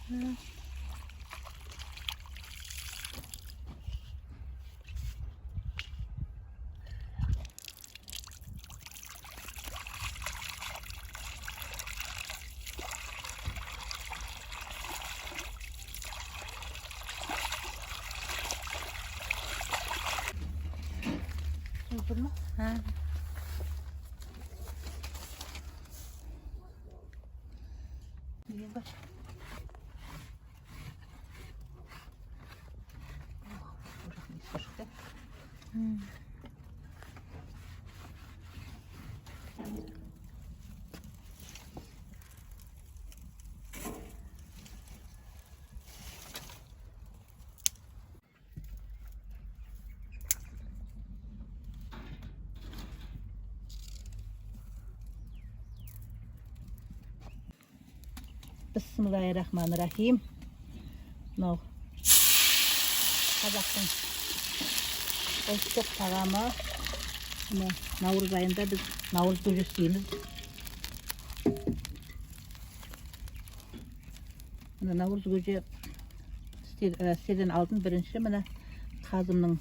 Тұр ма? Ha. Деген бар. Ошақтың иісі шықты. Бисмиллахи-рахмани-рахим. Мынау қазақтың ұлттық тағамы. Мына наурыз айында біз наурыз көже істейміз. Мына наурыз көже істерден алдын бірінші мына қазымның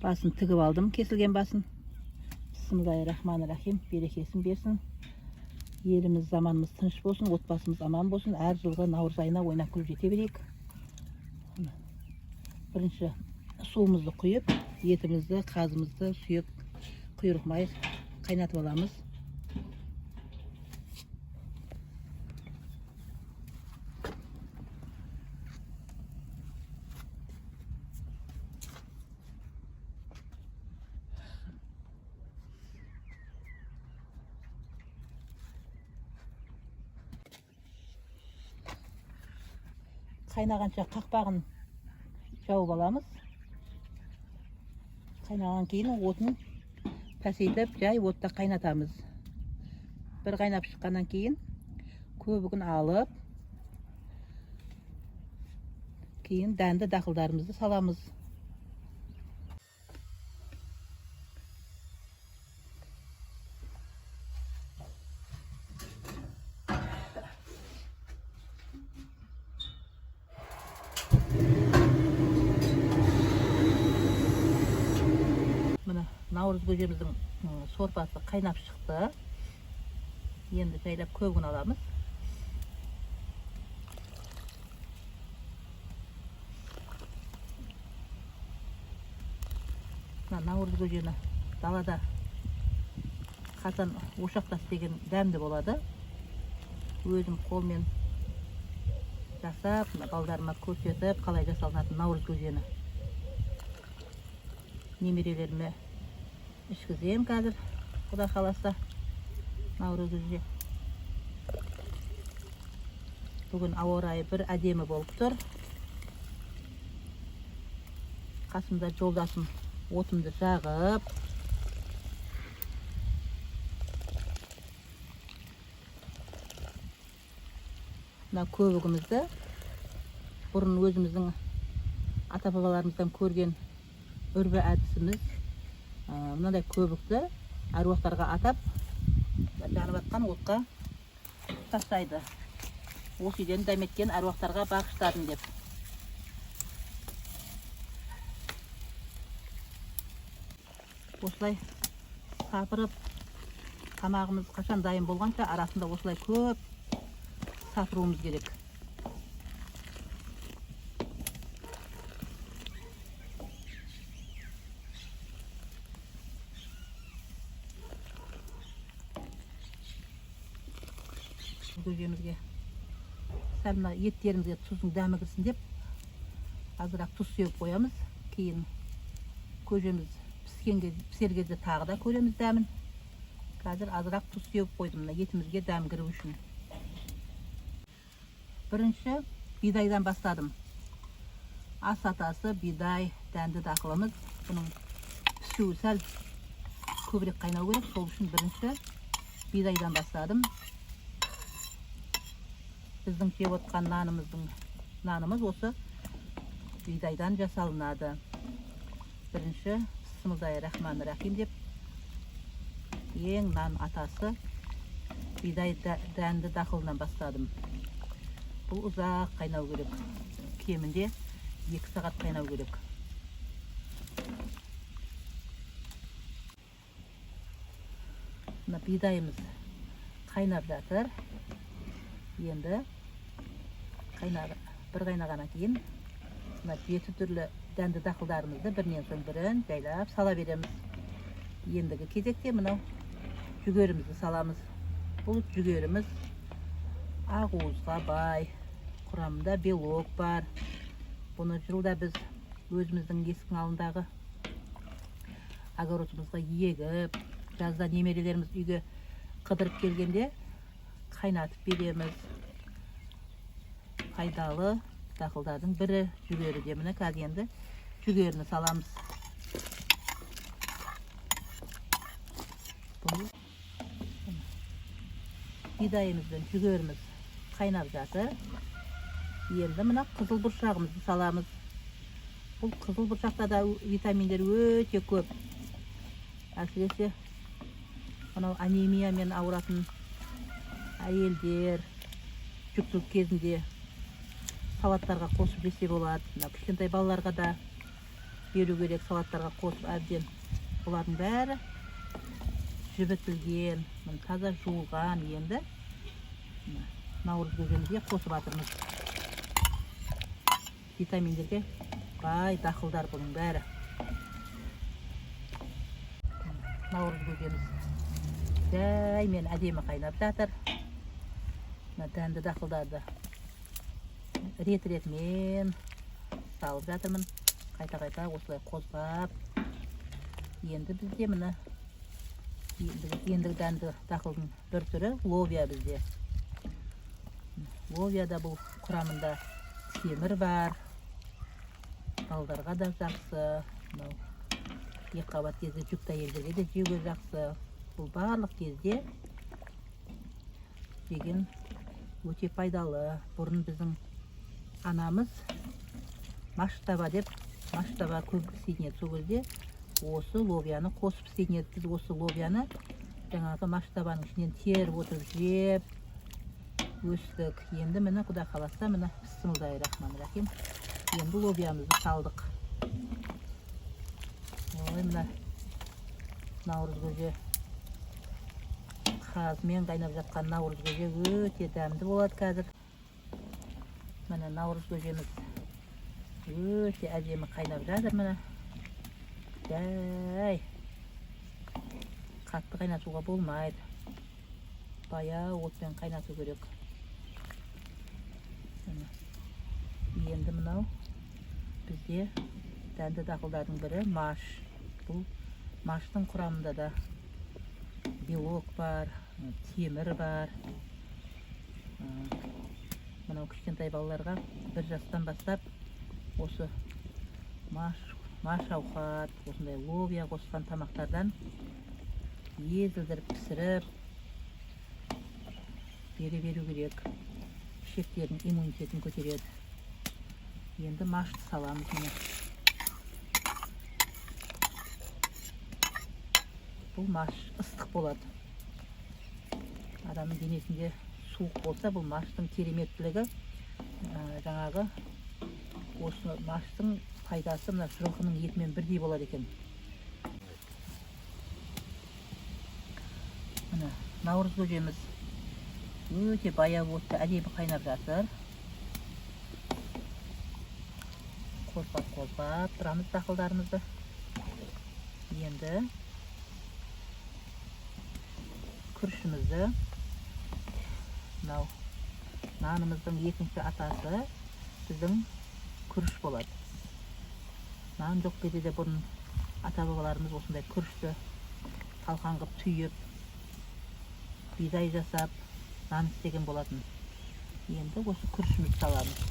басын тігіп алдым, кесілген басын. Бисмиллахи-рахмани-рахим. Берекесін берсін. Еліміз, заманымыз тыныш болсын, отбасымыз аман болсын. Әр жылғы наурыз айына ойнап күліп жете берейік. Бірінші суымызды құйып, етімізді, қазымызды, сүйек, құйрық май қайнатып аламыз. Қайнағанша қақпағын жауып аламыз. Қайнаған кейін отын пәсейтіп, жай отта қайнатамыз. Бір қайнап шыққаннан кейін көбігін алып, кейін дәнді дақылдарымызды саламыз. Міне наурыз көжеміздің сорпасы қайнап шықты. Енді жайлап көбігін аламыз. Мына наурыз көжені далада қазан ошақта істеген дәмді болады. Өзім қолмен жасап, мына балдарыма көрсетіп, қалай жасалынатын наурыз көжені немерелеріме ішкіземін қазір, Құдай қаласа, наурыз көже. Бүгін ауа райы бір әдемі болып тұр. Қасымда жолдасым отымды жағып, мына көбігімізді бұрын өзіміздің ата-бабаларымыздан көрген үрбі әдісіміз, мынандай көбікті әруақтарға атап, жанып жатқан отқа тастайды. Осы үйден дәметкен әруақтарға бағыштадым деп. Осылай сапырып, тамағымыз қашан дайын болғанша арасында осылай көп сапыруымыз керек. Көжемізге сәл мына еттерімізге тұздың дәмі кірсін деп азырақ тұз сеуіп қоямыз. Кейін көжеміз пісер кезде тағы да көреміз дәмін. Қазір азырақ тұз сеуіп қойдым мына етімізге дәм кіру үшін. Бірінші бидайдан бастадым. Ас атасы бидай дәнді дақылымыз. Бұның пісуі сәл көбірек қайнау керек. Сол үшін бірінші бидайдан бастадым. Біздің жеп отқан нанымыз осы бидайдан жасалынады. Бірінші бисмиллахи-рахмани-рахим деп ең нан атасы бидай дәнді дақылынан бастадым. Бұл ұзақ қайнау керек. Кемінде 2 сағат қайнау керек. Мына бидайымыз қайнап жатыр. Енді бір қайнағаннан кейін мына 7 түрлі дәнді дақылдарымызды бірінен соң бірін жайлап сала береміз. Ендігі кезекте мынау жүгерімізді саламыз. Бұл жүгеріміз ақуызға бай, құрамында белок бар. Бұны жылда біз өзіміздің есіктің алдындағы огородымызға егіп, жазда немерелеріміз үйге қыдырып келгенде қайнатып береміз. Пайдалы дақылдардың бірі жүгері де. Міне қазір енді жүгеріні саламыз. Бұл бидайымыз бен жүгеріміз қайнап жатыр. Енді мына қызыл бұршағымызды саламыз. Бұл қызыл бұршақта да витаминдер өте көп. Әсіресе мынау анемиямен ауыратын әйелдер жүктілік кезінде салаттарға қосып жесе болады. Мына кішкентай балаларға да беру керек, салаттарға қосып әбден. Бұлардың бәрі жібітілген, міне таза жуылған. Енді мына наурыз көжемізге қосып жатырмыз. Витаминдерге бай дақылдар бұның бәрі. Наурыз көжеміз жаймен әдемі қайнап жатыр. Мына дәнді дақылдарды рет-ретімен салып жатырмын. Қайта-қайта осылай қозғап. Енді бізде мына ендігі дәнді дақылдың бір түрі лобия бізде. Лобияда бұл құрамында темір бар. Балдарға да жақсы. Мынау екі қабат кезде жүкті әйелдерге де жеуге жақсы. Бұл барлық кезде жеген өте пайдалы. Бұрын біздің анамыз маштаба деп, маштаба көп істейтін еді. Сол кезде осы лобияны қосып істейтін еді. Біз осы лобияны жаңағы маштабаның ішінен теріп отырып жеп өстік. Енді міне Құдай қаласа, міне бисмиллахи-рахмани-рахим. Енді лобиямызды салдық. Ой, мына наурыз көже қазымен қайнап жатқан наурыз көже өте дәмді болады қазір. Міне наурыз көжеміз өте әдемі қайнап жатыр. Міне жай қатты қайнатуға болмайды, баяу отпен қайнату керек. Міне. Енді мынау бізде дәнді дақылдардың бірі маш. Бұл маштың құрамында да белок бар, темір бар. Мынау кішкентай балаларға 1 жастан бастап осы маш ауқат, осындай лобия қосқан тамақтардан езілдіріп пісіріп бере беру керек. Ішектердің иммунитетін көтереді. Енді машты саламыз міне. Бұл маш ыстық болады. Адамның денесінде суық болса, бұл маштың кереметтілігі, жаңағы осы маштың пайдасы мына жылқының етімен бірдей болады екен. Міне наурыз көжеміз өте баяу отта әдемі қайнап жатыр. Қозғап-қозғап тұрамыз дақылдарымызды. Енді күрішімізді, мынау нанымыздың екінші атасы біздің күріш болады. Нан жоқ кезде де бұрын ата-бабаларымыз осындай күрішті талқан қып түйіп, бидай жасап, нан істеген болатын. Енді осы күрішімізді саламыз.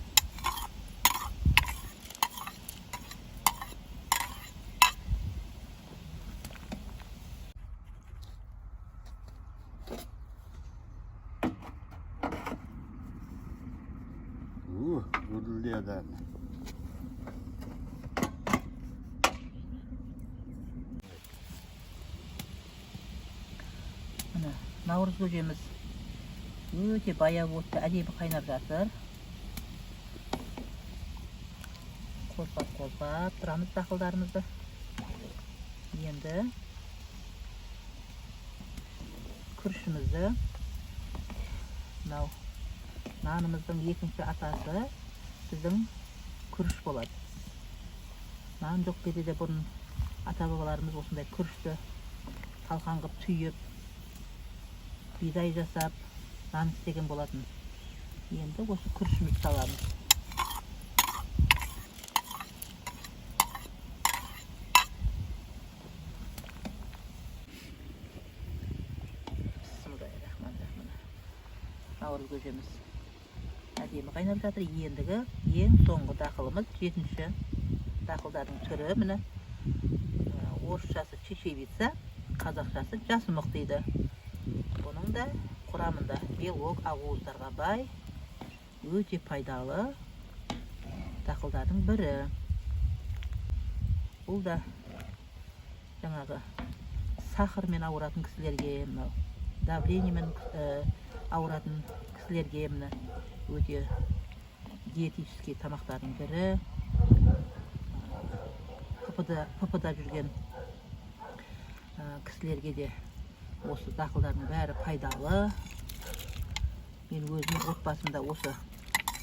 Gurulduyor. Міне наурыз көжеміз өте баяу отта әдемі қайнап жатыр. Қозғап-қозғап тұрамыз дақылдарымызды. Енді күрішімізді, мынау нанымыздың екінші атасы біздің күріш болады. Нан жоқ кезде де бұрын ата-бабаларымыз осындай күрішті талқан қып түйіп, бидай жасап, нан істеген болатын. Енді осы күрішімізді саламыз. Бисмиллахиррахманиррахим. Наурыз көжеміз әдемі қайнап жатыр. Ендігі ең соңғы дақылымыз, жетінші дақылдардың түрі, міне, орысшасы чечевица, қазақшасы жасымық дейді. Бұның да құрамында белок, ақуыздарға бай, өте пайдалы дақылдардың бірі. Бұл да жаңағы сахармен ауыратын кісілерге, мынау давлениемен ауыратын кісілерге міне өте диетический тамақтардың бірі. ПП-да жүрген кісілерге де осы дақылдардың бәрі пайдалы. Мен өзім отбасымда осы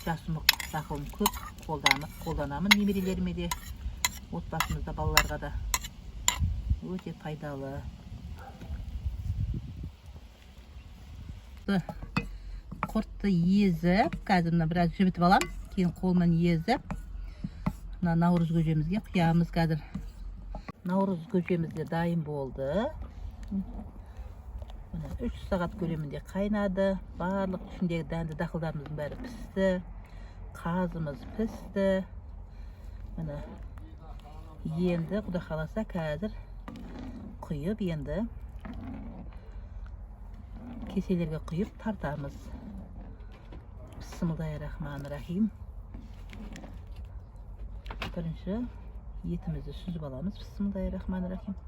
жасымық дақылын көп қолданамын, немерелеріме де, отбасымызда балаларға да өте пайдалы. Құртты езіп, қазір мына біраз жібітіп аламын, кейін қолмен езіп, мына наурыз көжемізге құямыз қазір. Наурыз көжеміз де дайын болды. Міне 3 сағат көлемінде қайнады. Барлық ішіндегі дәнді дақылдарымыздың бәрі пісті. Қазымыз пісті. Міне енді Құдай қаласа қазір құйып, енді кеселерге құйып тартамыз. Бисмиллахиррахманиррахим. Бірінші етімізді сүзіп аламыз. Бисмиллахиррахманиррахим.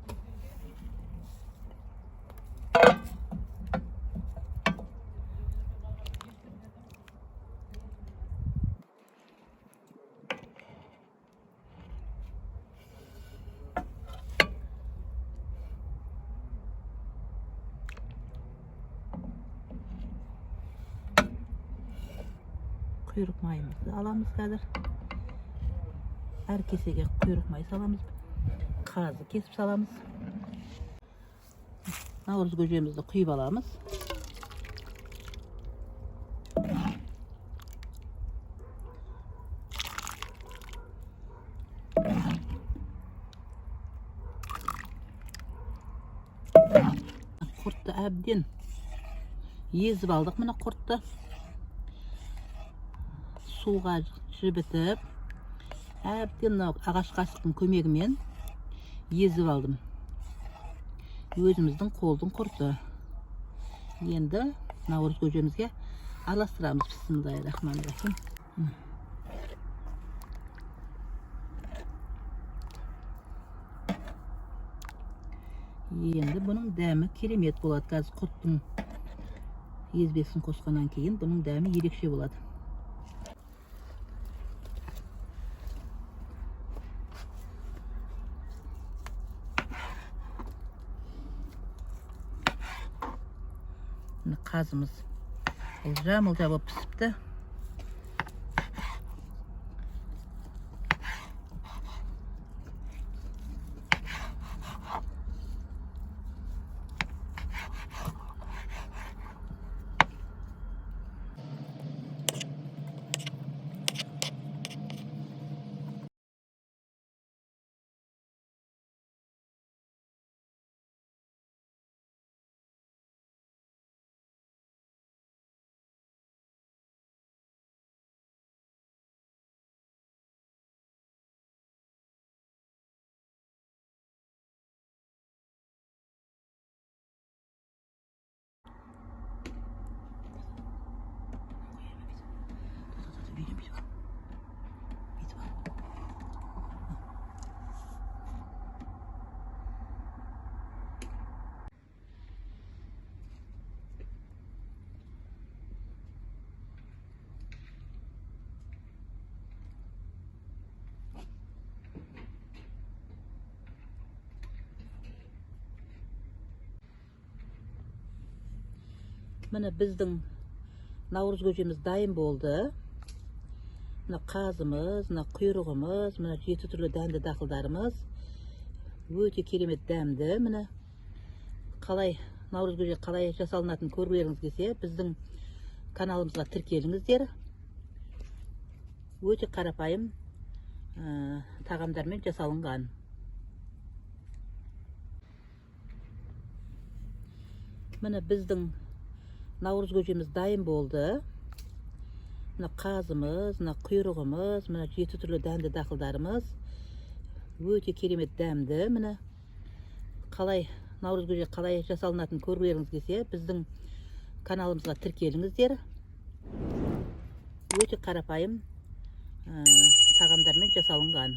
Құйрық майымызды аламыз қазір. Әр кесеге құйрық май саламыз. Қазы кесіп саламыз. Наурыз көжемізді құйып аламыз. Құртты әбден езіп алдық. Міне құртты суға жібітіп, әбден мынау ағаш қасықтың көмегімен езіп алдым. Өзіміздің қолдың құрты. Енді наурыз көжемізге араластырамыз. Бисмиллахиррахманиррахим. Енді бұның дәмі керемет болады. Қазір құрттың езбесін қосқаннан кейін бұның дәмі ерекше болады. Міне қазымыз ылжа-мылжа болып пісіпті. Міне, біздің наурыз көжеміз дайын болды. Мына қазымыз, мына құйрығымыз, мына жеті түрлі дәнді дақылдарымыз өте керемет дәмді. Міне, қалай наурыз көже қалай жасалынатынын көргілеріңіз келсе, біздің каналымызға тіркеліңіздер. Өте қарапайым тағамдармен жасалынған. Міне, біздің наурыз көжеміз дайын болды. Мына қазымыз, мына құйрығымыз, мына жеті түрлі дәнді дақылдарымыз өте керемет дәмді. Міне, қалай наурыз көже қалай жасалынатынын көргілеріңіз келсе, біздің каналымызға тіркеліңіздер. Өте қарапайым тағамдармен жасалынған.